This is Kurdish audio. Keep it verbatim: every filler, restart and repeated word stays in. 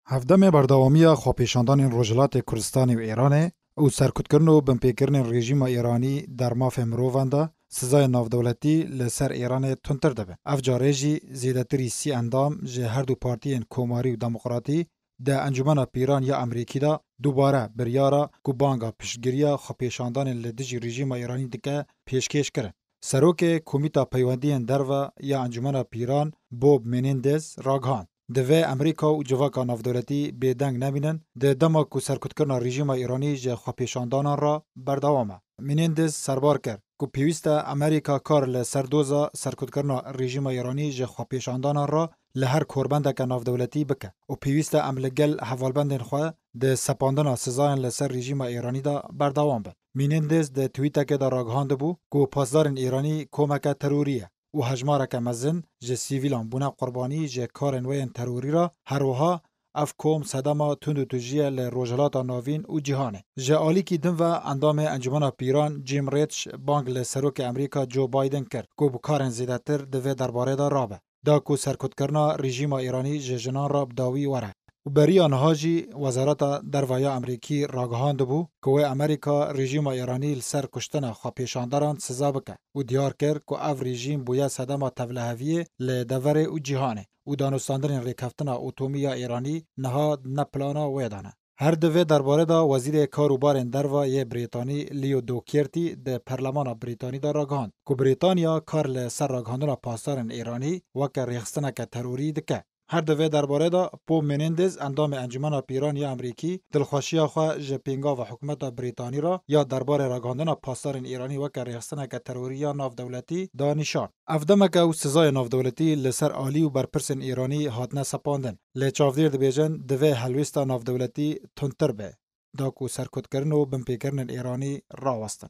Hevdemê berdewamiya xwepêşandanên Rojhilatê Kurdistanê û Îranê û serkutkirin û binpêkirinên rejîma Îranî der mafê mirovan de sizayên navdewletî li ser Îranê tundtir dibe. Ev carê jî zêdetirî sî endam ji her du partiyên Komarî û Demokratî di Encûmena Pîran ya Amerîkî de dubare biryara ku banga piştgiriya xwepêşandanên li dijî rejîma Îranî dike pêşkêş kirin. Serokê Komîta Peywendiyên Derve ya Encûmena Pîran Bob Menendez ragihand, divê Amerîka û civaka navdewletî bêdeng nemînin, di dema ku serkutkirina rejîma Îranî ji xwepêşandanan re berdewam e. Menendez serbar kir ku pêwîst e Amerîka kar li ser doza serkutkirina rejîma Îranî ji xwepêşandanan re li her korbendeke navdewletî bike û pêwîst e em li gel hevalbendên xwe di sepandina sizayên li ser rejîma Îranî de berdewam bin. Menendez di twîtekê de ragihandibû ku pasdarên Îranî komeke terorî ye û hejmareke mezin ji sivîlan bûne qurbanî ji karên wê yên terorî re, her wiha ev kom sedema tundûtûjî ye li Rojhilata Navîn û cîhanê. Ji alîkî din ve endamê Encûmena Pîran Jim Risch bang li Serokê Amerîka Joe Biden kir ku bi karên zêdetir di vê derbarê de rabe, da ku serkutkirina rejîma Îranî ji jinan re bi dawî were. Û beriya niha jî Wezareta Derve ya Amerîkî ragihandibû ku wê Amerîka rejîma Îranî li ser kuştina xwepêşandaran siza bike û diyar kir ku ev rejîm bûye sedema tevliheviyê li deverê û cîhanê û danûstandinên rêkeftina atomî ya Îranî niha ne plana wê de ne. Her di vê derbarê de Wezîrê Kar û Barên Derve yê Brîtanî Leo Dockerty di Perlemana Brîtanî de ragihand ku Brîtanya kar li ser ragihandina pasdarên Îranî weke rêxistineke terorî dike. Her di vê derbarê de Bob Menendez, endamê Encûmena Pîran ya Amerîkî, dilxweşiya xwe ji pêngava hikûmeta Brîtanî re ya derbarê ragihandina pasdarên Îranî weke rêxistineke terorî ya navdewletî da nîşan. Ev demeke û sizayê navdewletî li ser alî û berpirsên Îranî hatine sepandin. Lê çavdêr dibêjin, divê helwêsta navdewletî tundtir be, da ku serkutkirin û binpêkirinên Îranî rawestin.